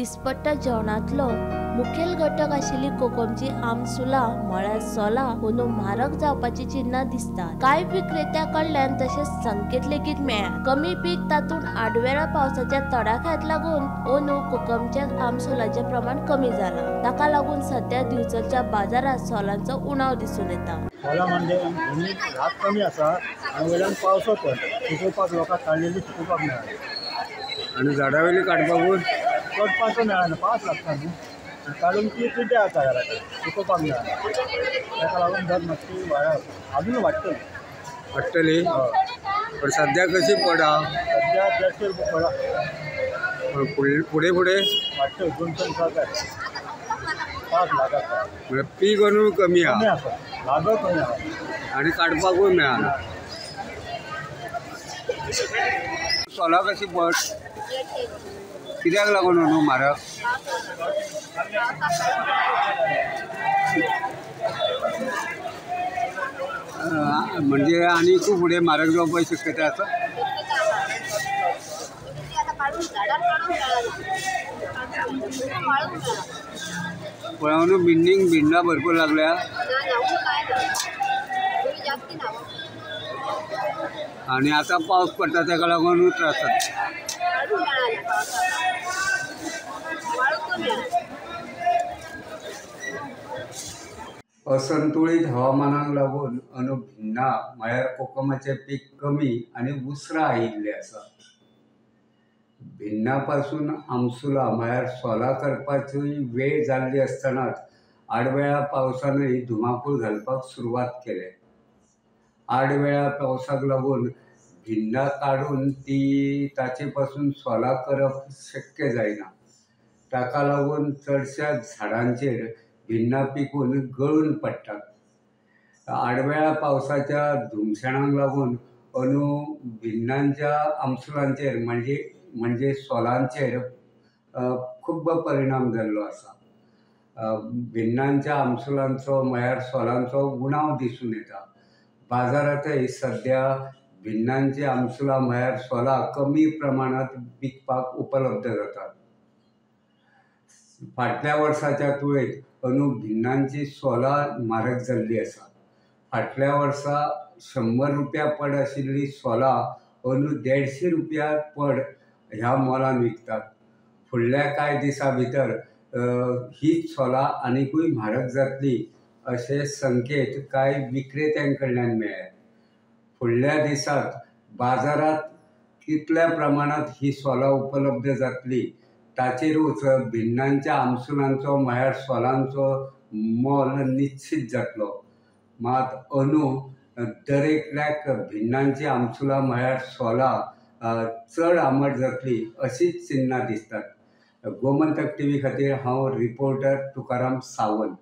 दिसपट्ट्या जेवणांतलो मुखेल घटक आशिल्ली कोकमची आमसुलां म्हळ्यार सोलां अंदू म्हारग जावपाची चिन्हां दिसतात. कांय विक्रेत्या कडल्यान तशेंच संकेत लेगीत मेळ्ळा. कमी पीक तातूंत आडवेळा पावसाच्या तडाख्याक लागून अंदू कोकमच्या आमसोलाचें प्रमाण कमी जालां. ताका लागून सध्या दिवचलच्या बाजारांत सोलांचो उणाव दिसून येता. सोलां म्हणजे रात कमी आसा आनी वयल्यान पावसो पडटा, सुकोवपाक लोकांक काडलेली सुकोवपाक मेळना आनी झाडां वयली काडपाकूच पडपाचो मेळना, पावस लागता न्हू, काडून ती पिड्ड्यार जाता घरा कडेन, सुकोवपाक मेळना. ताका लागून दर मातशी वाडा अजून वाडटली. वाडटली पण सद्या कशी पडा? सद्या 150 रुपया पडा. पण फुडें फुडें वाडटली 200 जाता, 5 लाख म्हळ्यार पीक अंदू कमी आसा, लागत कमी आसा आनी काडपाकूय मेळना. सोलां कशी पड? कित्याक लागून न्हू म्हारग? म्हणजे आनी खूब फुडें म्हारग जावपाची शक्यता आसा. पळोवन बिंडींग भिंडां भरपूर लागल्या आनी आतां पावस पडटा ताका लागून त्रास जाता. असंतुळीत हवामानाक लागून अंदू भिण्णां म्हळ्यार कोकमाचें पीक कमी आनी उसरां आयिल्लें आसा. भिण्णां पासून आमसुलां म्हळ्यार सोलां करपाची वेळ जाल्ली आसतनाच आडवेळा पावसानय धुमाकूळ घालपाक सुरवात केल्या. आडवेळा पावसाक लागून भिण्णां काडून ती ताचे पासून सोलां करप शक्य जायना. ताका लागून चडश्या झाडांचेर भिण्णां पिकून गळून पडटात. आडवेळा पावसाच्या धुमशेणाक लागून अंदू भिण्णांच्या आमसुलांचेर म्हणजे सोलांचेर खूब परिणाम जाल्लो आसा. भिण्णांच्या आमसुलांचो म्हळ्यार सोलांचो उणाव दिसून येता. बाजारांतय सद्या भिण्णांची आमसुलां म्हळ्यार सोलां कमी प्रमाणांत विकपाक उपलब्ध जातात. फाटल्या वर्साच्या तुळेंत अंदू भिण्णांची सोलां म्हारग जाल्ली आसा. फाटल्या वर्सा 100 रुपया पड आशिल्ली सोलां अंदू 150 रुपया पड ह्या मोलान विकतात. फुडल्या कांय दिसां भितर हीच सोलां आनिकूय म्हारग जातली अशे संकेत कांय विक्रेत्यां कडल्यान मेळ्ळे. फुडल्या दिसांत बाजारांत कितल्या प्रमाणांत ही सोलां उपलब्ध जातली ताचेरूच भिण्णांच्या आमसुलांचो म्हळ्यार सोलांचो मोल निश्चीत जातलो. मात अंदू दरेकल्याक भिण्णांची आमसुलां म्हळ्यार सोलां चड आंबट जातली अशीच चिन्हां दिसतात. गोमंतक टीव्ही खातीर हांव रिपोर्टर तुकाराम सावंत.